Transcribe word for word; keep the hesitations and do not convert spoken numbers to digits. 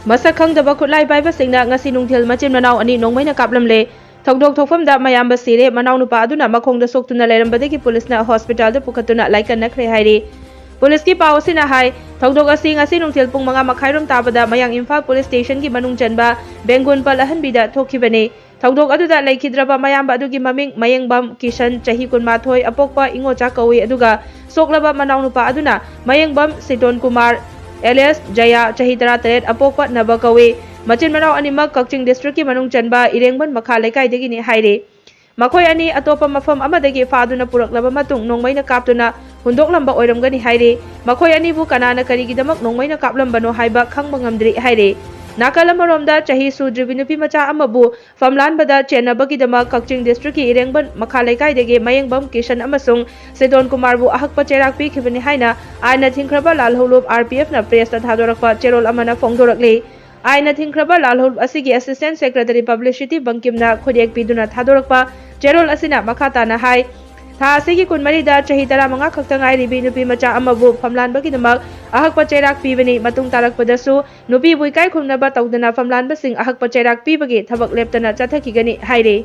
ꯃꯁꯛ ꯈꯪꯗꯕ ꯈꯨꯠꯂꯥꯏ ꯄꯥꯏꯕꯁꯤꯡꯅ ꯉꯁꯤ ꯅꯨꯡꯊꯤꯜ ꯃꯆꯤꯟ ꯃꯅꯥꯎ ꯑꯅꯤ ꯅꯣꯡꯃꯩꯅ ꯀꯥꯞꯂꯝꯂꯦ꯫ ꯊꯧꯗꯣꯛ ꯊꯣꯛꯐꯝꯗ ꯃꯌꯥꯝꯕ ꯁꯤꯔꯦ, ꯃꯅꯥꯎꯅꯨꯄꯥ ꯑꯗꯨꯅ ꯃꯈꯣꯡꯗ ꯁꯣꯛꯇꯨꯅ ꯂꯩꯔꯝꯕꯗꯒꯤ ꯄꯨꯂꯤꯁꯅ ꯍꯣꯁꯄꯤꯇꯥꯜꯗ ꯄꯨꯈꯠꯇꯨꯅ ꯂꯥꯏꯀꯠꯅꯈ꯭ꯔꯦ ꯍꯥꯏꯔꯤ꯫ ꯄꯨꯂꯤꯁꯀꯤ ꯄꯥꯎ ꯑꯁꯤꯅ ꯍꯥꯏ, ꯊꯧꯗꯣꯛ ꯑꯁꯤ ꯉꯁꯤ ꯅꯨꯡꯊꯤꯜ ꯄꯨꯡ ꯃꯉꯥ ꯃꯈꯥꯏꯔꯣꯝ ꯇꯥꯕꯗ ꯃꯌꯥꯡ ꯏꯝꯐꯥꯜ ꯄꯨꯂꯤꯁ ꯁ꯭ꯇꯦꯁꯟꯒꯤ ꯃꯅꯨꯡ ꯆꯟꯕ ꯕꯦꯡꯒꯨꯟꯄꯜ ꯑꯍꯟꯕꯤꯗ ꯊꯣꯛꯈꯤꯕꯅꯤ꯫ ꯊꯧꯗꯣꯛ ꯑꯗꯨꯗ ꯂꯩꯈꯤꯗ꯭ꯔꯕ ꯃꯌꯥꯝꯕ ꯑꯗꯨꯒꯤ ꯃꯃꯤꯡ ꯃꯌꯦꯡꯕꯝ ꯀꯤꯁꯟ, ꯆꯍꯤ ꯀꯨꯟꯃꯥꯊꯣꯏ, ꯑꯄꯣꯛꯄ ꯏꯉꯣꯆꯥ ꯀꯧꯏ, ꯑꯗꯨꯒ ꯁꯣꯛꯂꯕ ꯃꯅꯥꯎꯅꯨꯄꯥ ꯑꯗꯨꯅ ꯃꯌꯦꯡꯕꯝ ꯁꯤꯇꯣꯟ ꯀꯨꯃꯥꯔ alias ꯖꯌꯥ, ꯆꯍꯤ ꯇꯔꯥꯇꯔꯦꯠ, ꯑꯄꯣꯛꯄ ꯅꯕ ꯀꯧꯏ꯫ ꯃꯆꯤꯟ ꯃꯅꯥꯎ ꯑꯅꯤꯃꯛ ꯀꯛꯆꯤꯡ ꯗꯤꯁꯇ꯭ꯔꯤꯛꯀꯤ ꯃꯅꯨꯡ ꯆꯟꯕ ꯏꯔꯦꯡꯕꯟ ꯃꯈꯥ ꯂꯩꯀꯥꯏꯗꯒꯤꯅꯤ ꯍꯥꯏꯔꯤ꯫ ꯃꯈꯣꯏ ꯑꯅꯤ ꯑꯇꯣꯞꯄ ꯃꯐꯝ ꯑꯃꯗꯒꯤ ꯐꯥꯗꯨꯅ ꯄꯨꯔꯛꯂꯕ ꯃꯇꯨꯡ ꯅꯣꯡꯃꯩꯅ ꯀꯥꯞꯇꯨꯅ ꯍꯨꯟꯗꯣꯛꯂꯝꯕ ꯑꯣꯏꯔꯝꯒꯅꯤ ꯍꯥꯏꯔꯤ꯫ ꯃꯈꯣꯏ ꯑꯅꯤꯕꯨ ꯀꯅꯥꯅ ꯀꯔꯤꯒꯤꯗꯃꯛ ꯅꯣꯡꯃꯩꯅ ꯀꯥꯞꯂꯝꯕꯅꯣ ꯍꯥꯏꯕ ꯈꯪꯕ ꯉꯝꯗ꯭ꯔꯤ ꯍꯥꯏꯔꯤ꯫ ꯅꯥꯀꯜ ꯑꯃꯔꯣꯝꯗ, ꯆꯍꯤ ꯁꯨꯗ꯭ꯔꯤꯕꯤ ꯅꯨꯄꯤ ꯃꯆꯥ ꯑꯃꯕꯨ ꯐꯝꯂꯥꯟꯕꯗ ꯆꯦꯟꯅꯕꯒꯤꯗꯃꯛ ꯀꯛꯆꯤꯡ ꯗꯤꯁꯇ꯭ꯔꯤꯛꯀꯤ ꯏꯔꯦꯡꯕꯟ ꯃꯈꯥ ꯂꯩꯀꯥꯏꯗꯒꯤ ꯃꯌꯦꯡꯕꯝ ꯀꯤꯁꯟ ꯑꯃꯁꯨꯡ ꯁꯤꯗꯣꯟ ꯀꯨꯃꯥꯔꯕꯨ ꯑꯍꯛꯄ ꯆꯩꯔꯥꯛ ꯄꯤꯈꯤꯕꯅꯤ ꯍꯥꯏꯅ ꯑꯥꯏꯟꯅ ꯊꯤꯡꯈ꯭ꯔꯕ ꯂꯥꯜꯍꯧꯂꯨꯞ, RPFꯅ ꯄ꯭ꯔꯦꯁꯇ ꯊꯥꯗꯣꯔꯛꯄ ꯆꯦꯔꯣꯜ ꯑꯃꯅ ꯐꯣꯡꯗꯣꯔꯛꯂꯤ꯫ ꯑꯥꯏꯟꯅ ꯊꯤꯡꯈ꯭ꯔꯕ ꯂꯥꯜꯍꯧꯂꯨꯞ ꯑꯁꯤꯒꯤ ꯑꯦꯁꯤꯁꯇꯦꯟꯠ ꯁꯦꯀ꯭ꯔꯦꯇꯔꯤ ꯄꯕ꯭ꯂꯤꯁꯤꯇꯤ ꯕꯪꯀꯤꯝꯅ ꯈꯨꯠꯌꯦꯛ ꯄꯤꯗꯨꯅ ꯊꯥꯗꯣꯔꯛꯄ ꯆꯦꯔꯣꯜ ꯑꯁꯤꯅ ꯃꯈꯥ ꯇꯥꯅ ꯍꯥꯏ, ꯊꯥ ꯑꯁꯤꯒꯤ ꯀꯨꯟꯃꯔꯤꯗ ꯆꯍꯤ ꯇꯔꯥꯃꯉꯥ ꯈꯛꯇ ꯉꯥꯏꯔꯤꯕꯤ ꯅꯨꯄꯤ ꯃꯆꯥ ꯑꯃꯕꯨ ꯐꯝꯂꯥꯟꯕꯒꯤꯗꯃꯛ ꯑꯍꯛꯄ ꯆꯩꯔꯥꯛ ꯄꯤꯕꯅꯤ꯫ ꯃꯇꯨꯡ ꯇꯥꯔꯛꯄꯗꯁꯨ ꯅꯨꯄꯤꯕꯨ ꯏꯀꯥꯏ ꯈꯨꯝꯅꯕ ꯇꯧꯗꯅ ꯐꯝꯂꯥꯟꯕꯁꯤꯡ ꯑꯍꯛꯄ ꯆꯩꯔꯥꯛ ꯄꯤꯕꯒꯤ ꯊꯕꯛ ꯂꯦꯞꯇꯅ ꯆꯠꯊꯈꯤꯒꯅꯤ ꯍꯥꯏꯔꯤ꯫